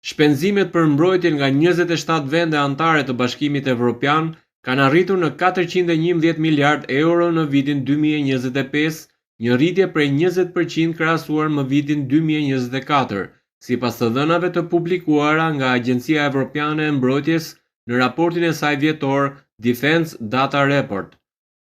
Shpenzimet për mbrojtjen nga 27 vende anëtare të Bashkimit Evropian kanë arritur në 411 miliard euro në vitin 2025, një rritje prej 20% krahasuar me vitin 2024, sipas të dhënave të publikuara nga Agjencia Evropiane e Mbrojtjes në raportin e saj vjetor Defense Data Report.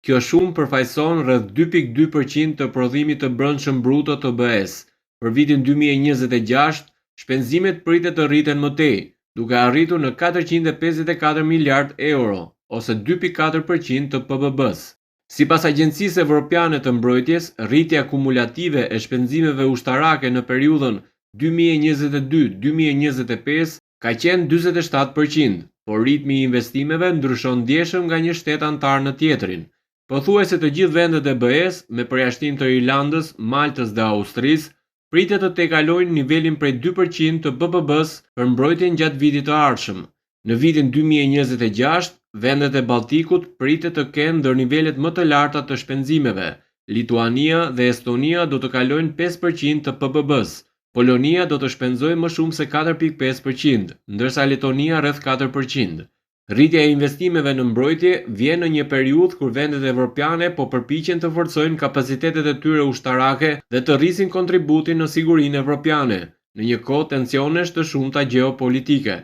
Kjo shumë përfaqëson rreth 2.2% të prodhimit të brendshëm bruto të BE-së. Për vitin 2026, shpenzimet pritet të rriten më tej, duke arritur në 454 miliard euro, ose 2.4% të PBB-së. Sipas Agjencisë Evropiane të Mbrojtjes, rritja kumulative e shpenzimeve ushtarake në periudhën 2022-2025 ka qenë 47%, por ritmi i investimeve ndryshon ndjeshëm nga një shtet anëtar në tjetrin. Pothuajse të gjithë vendet e BE-së, me përjashtim të Irlandës, Maltës dhe Austrisë, pritet të tejkalojnë nivelin prej 2% të PBB-së për mbrojtjen gjatë vitit të ardhshëm. Në vitin 2026, vendet e Baltikut pritet të kenë ndër nivelet më të larta të shpenzimeve. Lituania dhe Estonia do të kalojnë 5% të PBB-së. Polonia do të shpenzojë më shumë se 4.5%, ndërsa Letonia rreth 4%. Rritja e investimeve në mbrojtje vjen në një periudhë kur vendet evropiane po përpiqen të forcojnë kapacitetet e tyre ushtarake dhe të rrisin kontributin në sigurinë evropiane, në një kohë tensionesh të shumta gjeopolitike.